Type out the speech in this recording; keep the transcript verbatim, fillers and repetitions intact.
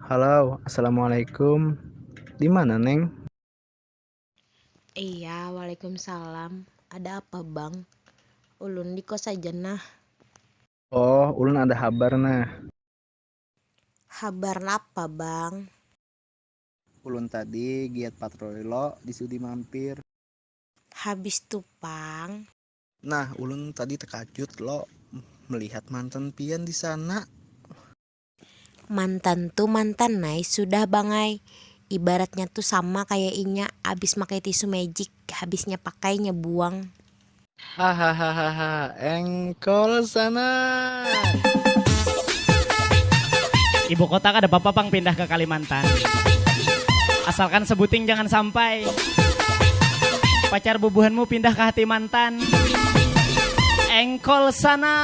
Halo, assalamualaikum. Di mana, Neng? Iya, waalaikumsalam. Ada apa, Bang? Ulun di kos aja, nah. Oh, ulun ada habar, nah. Habar napa, Bang? Ulun tadi giat patroli lo di studi mampir. Habis tu, Pang. Nah, ulun tadi tekajut lo melihat mantan pian di sana. Mantan tu mantan, Nay, sudah, Bang ai. Ibaratnya tu sama kaya inya abis makai tisu magic, habisnya pakai nya buang. Hahaha, engkol sana. Ibu kota kada apa-apa pang pindah ke Kalimantan. Asalkan sebuting jangan sampai. Pacar bubuhanmu pindah ke hati mantan. Engkol sana.